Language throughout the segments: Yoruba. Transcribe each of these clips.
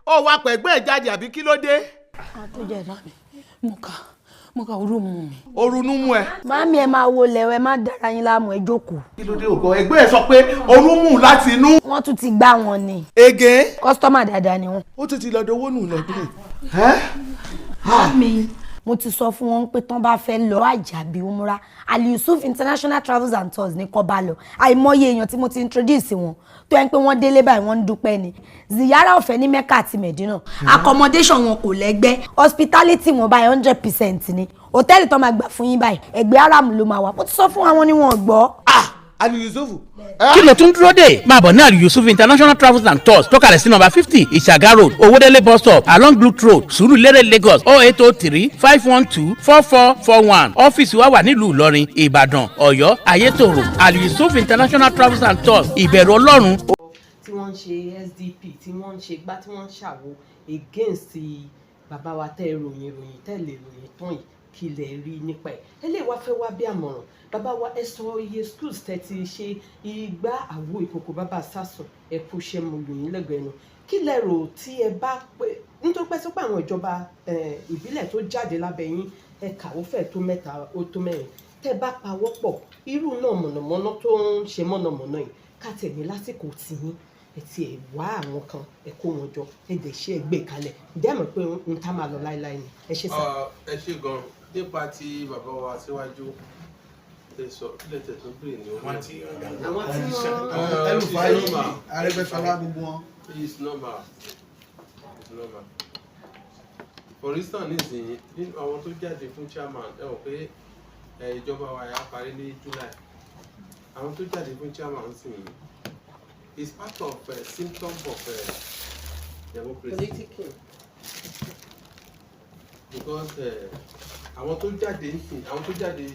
Ó wá pẹ̀gbẹ́ ẹ̀ jáde, àbí kí ló dé? Tó jẹ́ ìdá mi, mo kà orú mu mi. Orunú mú ẹ. Màámi, ẹ máa wo lẹ̀wẹ̀, má dára yín láàmú, ẹ jókòó. Kí ló dé? Ògbọ́ ẹgbẹ́ ẹ sọ pé orun mú láti inú. Wọ́n tún ti gbá wọn ni. Again. Customer dáadáa ni wọ́n. Ó tún ti lọ́dọ̀ owó nù lọ́dún yìí. Màámi, mo ti sọ fún wọn pé tán bá fẹ́ lọ àjàbí umra, Ali Yusuf International Travels and Tours ní kó bá lọ. Àìmọye èèyàn tí mo ti introduce wọn tó yẹn pé wọ́n délé báyìí, wọ́n ń dúpẹ́ ni. Ziyara ọ̀fẹ́ ní Mecca àti Medina, accommodation wọn kò lẹ́gbẹ́, hospitality wọn báyìí 100% ni. Hòtẹ́ẹ̀lì tó máa gbà fún yín báyìí, ẹgbẹ́ Haram ló máa wà. Mo ti sọ fún àwọn ni wọn gbọ́. Ah, Ali Yusuf. Kí ló tún dúró dè? Máa bọ̀ ní Ali Yusuf International Travels and Tours tó kalẹ̀ sí nọ́mbà 50, Ìṣàgá Road, Owódélé bus stop, along Blue Road, Sùúrùlérè, Lagos, 08035124441. Ọ́fíìsì wa wà nílùú Ìlọrin, Ìbàdàn, Ọ̀yọ́, Ayétòrò. Ali Yusuf International Travels and Tours, ìbẹ̀rù Ọlọ́run. Tí wọ́n ń ṣe SDP, tí wọ́n ń ṣe gbá, tí wọ́n ń ṣàwo against bàbá wa tẹ́ ròyìn ròyìn tẹ́ lè ròyìn tán yìí, kí lè rí nípa ẹ̀. Ẹ lè wá fẹ́ wá bí àmọ̀ràn. Bàbá wa, ẹ sọ iye schools tẹ́ ti ṣe, igbá, àwo, ìkòkò, bàbá sásùn, ẹ kú iṣẹ́, mo lò yín lẹ́gbẹ̀ẹ́ nu. Kí lẹ rò tí ẹ bá pé, nítorí pé sọ pé àwọn ìjọba ìbílẹ̀ tó jáde lábẹ́ yín, ẹ kà ó fẹ́ tó mẹ́ta, ó tó mẹ́rin, tẹ́ bá pawọ́ pọ̀, irú náà mọ̀nàmọ́ná tó ń ṣe mọ̀nàmọ́ná yìí, ká tẹ̀lé lásìkò tìyín, ẹ ti ẹ̀ wá àwọn kan, ẹ kó wọn jọ, ẹ dẹ̀ ṣe ẹ gbé kalẹ̀, ǹjẹ́ ẹ mọ̀ pé n ta máa lọ láéláé ni? Ẹ ṣe sá. Ẹ ṣe gan. Nípa ti bàbá wa síwájú tẹ sọ, kílẹ̀ tẹ̀ tó bèrè ní orí. Àwọn tí wọ́n El-Rufai, Arẹ́gbẹ́ṣọlá, gbogbo wọn. It's normal, it's normal. For instance, nísìnyí, nínú àwọn tó jáde fún chairman, ẹ mọ̀ pé ìjọba wa yà parí ní July. Àwọn tó jáde fún chairman sì is part of symptom of democracy. Political. Because àwọn tó jáde ń sìn, àwọn tó jáde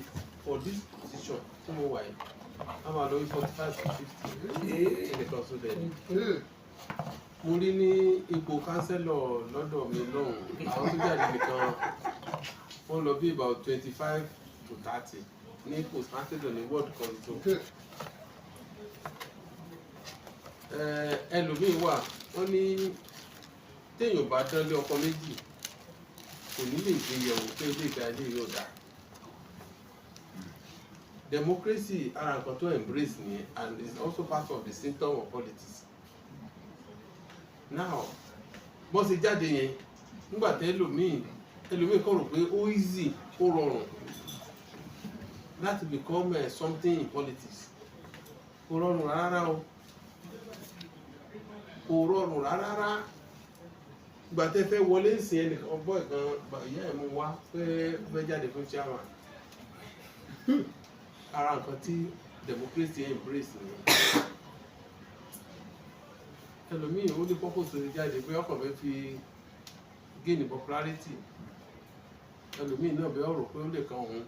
for this position tí mo wà yìí, wọ́n máa lọ bí 45 to 50 ẹnìkan tó dẹ̀ mo rí ní ipò councillor lọ́dọ̀ mi lọ́hùn. Àwọn tó jáde nìkan, wọ́n lọ bí about 25 to 30 ní ipò councillor ní ward kan tó. Ẹlòmíín wà, wọ́n ní téèyàn bá dán lé ọkọ méjì, kò ní lè gbé yẹ̀wò pé ilé ìdá ilé yóò dá. Democracy, ara nǹkan tó embrace nìyẹn, and is also part of the symptom of politics. Now, bọ́n ṣe jáde yẹn, nígbà tẹ́ ẹlòmíì kọ́ rò pé ó easy, ó rọrùn láti become something in politics. Kò rọrùn rárá o, kò rọrùn rárá. Ìgbà tẹ́ fẹ́ wọlé ìsìn, ẹnìkan bọ́ ìkan ìyá ẹ̀ mú wá pé ó fẹ́ jáde fún chairman. Ara nǹkan tí democracy embrace ni. Ẹlòmíì, ó ní purpose tó ti jáde pé ọkàn fẹ́ fi gain popularity. Ẹlòmíì náà, bóyá ó rò pé ó lè kan òun.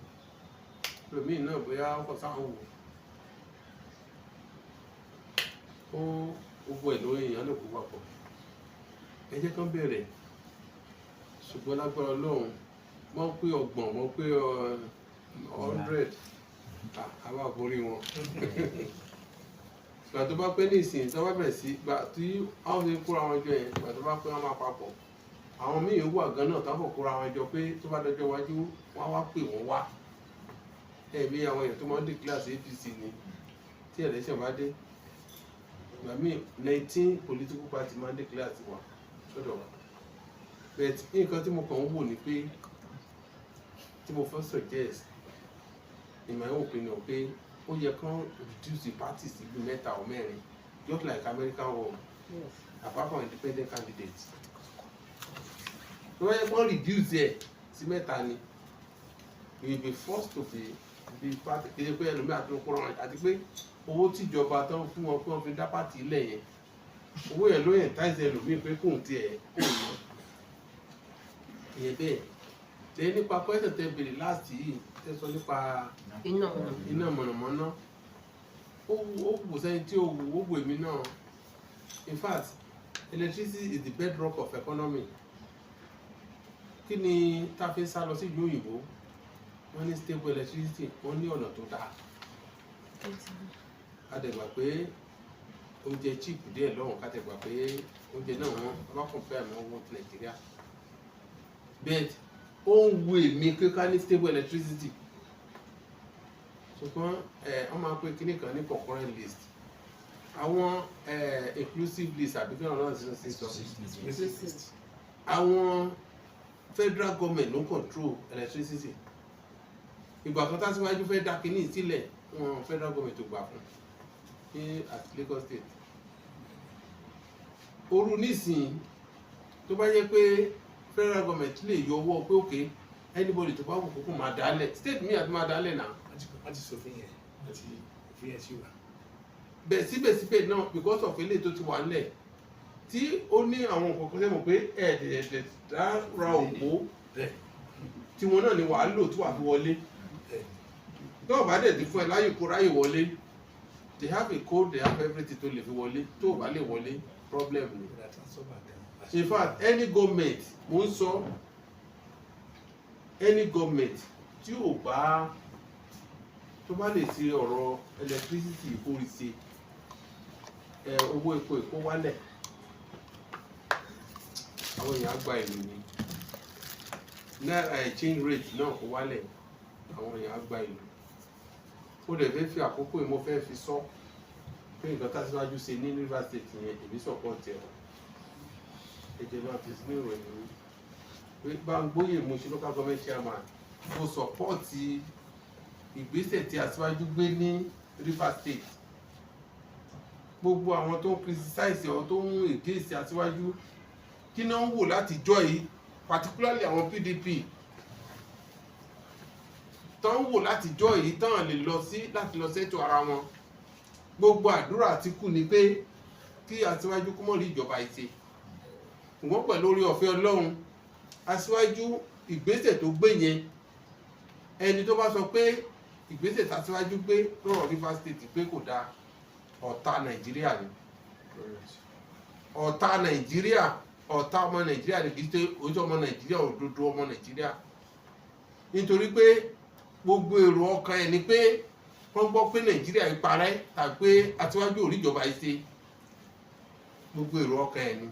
Ẹlòmíì náà, bóyá ọkọ̀ sáwọn wò ó. Gbogbo ẹ̀ lórí èèyàn lè kó papọ̀. Ẹ jẹ́ kán bẹ̀rẹ̀, ṣùgbọ́n lágbára Ọlọ́run, wọ́n pé 30, wọ́n pé 100, àwa borí wọn. Ìgbà tó bá pẹ́ ní ìsìn, tó bá bẹ̀rẹ̀ sí gbà tí àwọn fi kóra wọn jọ yẹn, ìgbà tó bá pẹ́, wọn máa papọ̀. Àwọn míì wà gan náà táwọn kóra wọn jọ pé tó bá dọjọ́ iwájú, wọ́n á wá pè wọ́n wá. Ẹ̀mí àwọn èèyàn tó máa ń declare sí APC ni tí election bá dé. Ìgbà míì, 19 political party máa ń declare sí wa sọ́dọ̀ wa. But nǹkan tí mo kàn ń wò ni pé, tí mo fẹ́ suggest in my own opinion, pé ó yẹ kán reduce the parties sí bí mẹ́ta or mẹ́rin, just like American one, apart from independent candidates. Tó bá yẹ kán reduce ẹ̀ sí mẹ́ta ni, you will be forced to be party. Kì í ṣe pé ẹlòmíà tó ń kóra wọn, àti pé owó tíjọba tó ń fún wọn pé wọ́n fi dá party ilẹ̀ yẹn, owó yẹn ló yẹn táìsì ẹlòmíì pé kóun tiẹ̀ kóun lọ ìyẹn bẹ́ẹ̀. Tẹ nípa question tẹ béèrè last yìí, tẹ sọ nípa iná. Iná mọ̀nàmọ́ná, ó wù sẹ́ni tí ó wù, ó wù èmi náà. In fact, electricity is the bedrock of economy. Kí ni tá a fi ń sá lọ sí ìlú òyìnbó? Wọ́n ní stable electricity, wọ́n ní ọ̀nà tó dáa. A dẹ̀ gbà pé Oúnjẹ cheap díẹ̀ lọ́hùn, ká tẹ̀ gbà pé oúnjẹ náà wọ́n bá compare mọ́ owó ti Nàìjíríà. But ó ń wo èmi pé ká ní stable electricity, ṣùgbọ́n ẹ wọ́n máa ń pè kíní kan ní concurrent list, àwọn inclusive list, àbí kí wọ́n náà ṣe sọ. Àwọn federal government ló ń control electricity. Ìgbà kan tásíwájú fẹ́ dá kínní sílẹ̀, wọn federal government tó gbà fún ní at Lagos State. Òru nísìnyí, tó bá yẹ pé federal government lè yọ ọwọ́ pé okay, anybody tó bá wù kókó máa dálẹ̀, state mi àti máa dálẹ̀ náà. Wọ́n ti sòfin yẹn, wọ́n ti òfin yẹn ti wà. Bẹ́ẹ̀ síbẹ̀síbẹ̀ náà, because of eléyìí tó ti wà nílẹ̀, tí ó ní àwọn nǹkan kan sẹ́mọ̀ pé ẹ̀ẹ́dẹ̀ẹ̀dẹ̀ dára òpó tí wọn náà ni wàá lò tí wàá fi wọlé. Tó o bá dẹ̀ ti fún ẹ láyè kó ráyè wọlé, they have a code, they have everything tó lè fi wọlé. Tó o bá lè wọlé, problem ni. In fact, any government, mo ń sọ, any government tí ò bá tó bá lè ṣe ọ̀rọ̀ electricity ìkórìsè ẹ, owó epo èkó wálẹ̀, àwọn èèyàn á gba ìlú ni. Náírà exchange rate náà kó wálẹ̀, àwọn èèyàn á gba ìlú. Ó dẹ̀ fẹ́ fi àkókò yìí, mo fẹ́ fi sọ pé nǹkan tásíwájú ṣe ní Rivers State yẹn, èmi support ẹ̀. Ẹ jẹ́ máa fi sínú ìròyìn mi pé Báńgbóyè Mushin local government chairman, mo support ìgbésẹ̀ tí aṣíwájú gbé ní Rivers State. Gbogbo àwọn tó ń criticize ọ, tó ń against aṣíwájú, kí náà ń wò láti jọ yìí, particularly àwọn PDP tó ń wò láti jọ yìí tán lè lọ sí láti lọ sẹ́tò ara wọn. Gbogbo àdúrà Àtíkù ni pé kí aṣíwájú kó mọ̀ rí ìjọba yìí ṣe, ṣùgbọ́n pẹ̀lú orí ọ̀fẹ́ Ọlọ́run, aṣíwájú, ìgbésẹ̀ tó gbé yẹn, ẹni tó bá sọ pé ìgbésẹ̀ tàṣíwájú gbé lọ́rọ̀ Rivers State pé kò dáa, ọ̀tá Nàìjíríà ni. Ọ̀tá Nàìjíríà, ọ̀tá ọmọ Nàìjíríà ni, kì í ṣe ojú ọmọ Nàìjíríà, òdodo ọmọ Nàìjíríà, nítorí pé gbogbo èrò ọkàn ẹ̀ ni pé wọ́n gbọ́ pé Nàìjíríà yìí parẹ́ tàbí pé aṣíwájú ò rí ìjọba yìí ṣe. Gbogbo èrò ọkàn ẹ̀ ni.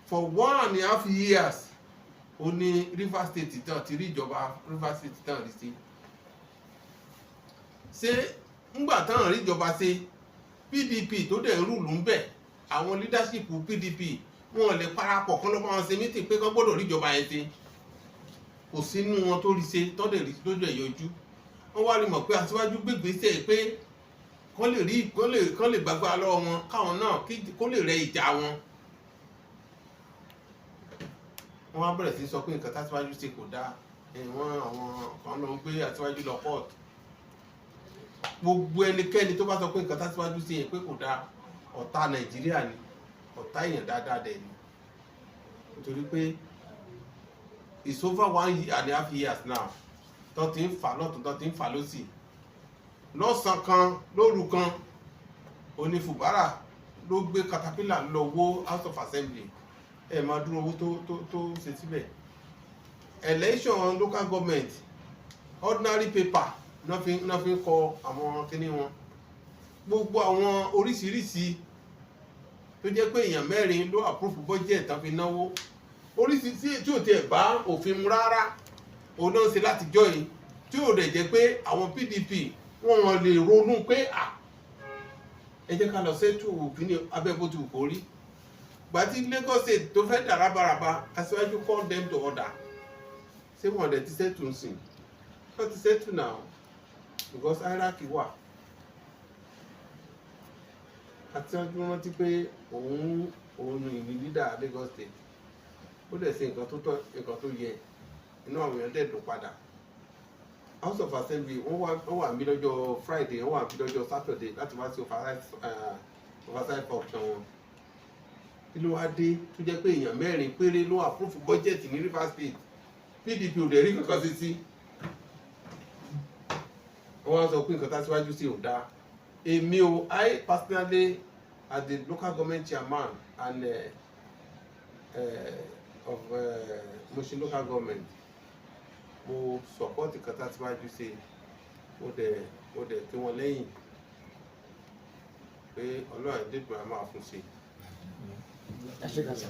For 1.5 years, ó ní Rivers State tán ti rí ìjọba, Rivers State tán rí sí. Ṣé ńgbà tán rí ìjọba ṣe, PDP tó dẹ̀ ń rule ń bẹ̀, àwọn leadership PDP, wọn lè parapọ̀ kán lọ́ bá wọn ṣe meeting pé kán gbọ́dọ̀ rí ìjọba yẹn ṣe? Kò sínú wọn tó rí ṣe, tó dẹ̀ rí lójú ẹ̀ yọjú. Wọ́n wá rí mọ̀ pé aṣíwájú gbégbèsè pé kán lè rí kán lè gbàgbá lọ́wọ́ wọn, káwọn náà kó lè rẹ ìjà wọn. Wọ́n wá bẹ̀rẹ̀ sí sọ pé nǹkan táṣíwájú ṣe kò dáa. Wọ́n àwọn kan lọ ń gbé aṣíwájú lọ court. Gbogbo ẹnikẹ́ni tó bá sọ pé nǹkan táṣíwájú ṣe yẹn pé kò dáa, ọ̀tá Nàìjíríà ni, ọ̀tá èèyàn dáadáa dẹ̀ ni, nítorí pé it's over 1.5 years now tó ti ń fà lọ́tún, tó ti ń fà lọ́sì, lọ́sàn kan, lóru kan, oní Fubara ló gbé caterpillar lọ wó House of Assembly. Ẹ máa dúró owó tó ṣe síbẹ̀. Election local government, ordinary paper náà fi ń kọ àwọn kinní wọn. Gbogbo àwọn oríṣiríṣi tó jẹ́ pé èèyàn mẹ́rin ló approve budget tán fi náwó oríṣiríṣi tí ò tiẹ̀ bá òfin mu rárá, òun náà ń ṣe látijọ́ yìí, tí ò dẹ̀ jẹ́ pé àwọn PDP wọ́n lè ronú pé à ẹ jẹ́ ká lọ settle òfin ní abẹ́ bó ti wù kó rí. Gbàtí Lagos State tó fẹ́ dà rábaràba, aṣíwájú call them to order. Ṣé wọn dẹ̀ ti settle ń sìn? Wọ́n ti settle now, because hierarchy wà. Aṣíwájú rántí pé òun ní ìní leader Lagos State. Ó dẹ̀ ṣe nǹkan tó tọ́, nǹkan tó yẹ, inú àwọn èèyàn dẹ̀ dùn padà. House of Assembly, wọ́n wà mí lọ́jọ́ Friday, wọ́n wà mí lọ́jọ́ Saturday láti wá sí oversight function wọn. Kí ló wá dé tó jẹ́ pé èèyàn mẹ́rin péré ló approve budget ní Rivers State? PDP ò dẹ̀ rí kankan sí. Wọ́n wá sọ pé nǹkan tásíwájú sí ò dáa. Èmi o, I personally, as the local government chairman and of Mushin local government, mo support nǹkan tásíwájú sí. Mo dẹ̀ kí wọ́n lẹ́yìn. Pé Ọlọ́run Ẹlẹ́dùà máa fún ṣe. Ẹ ṣé gan sir.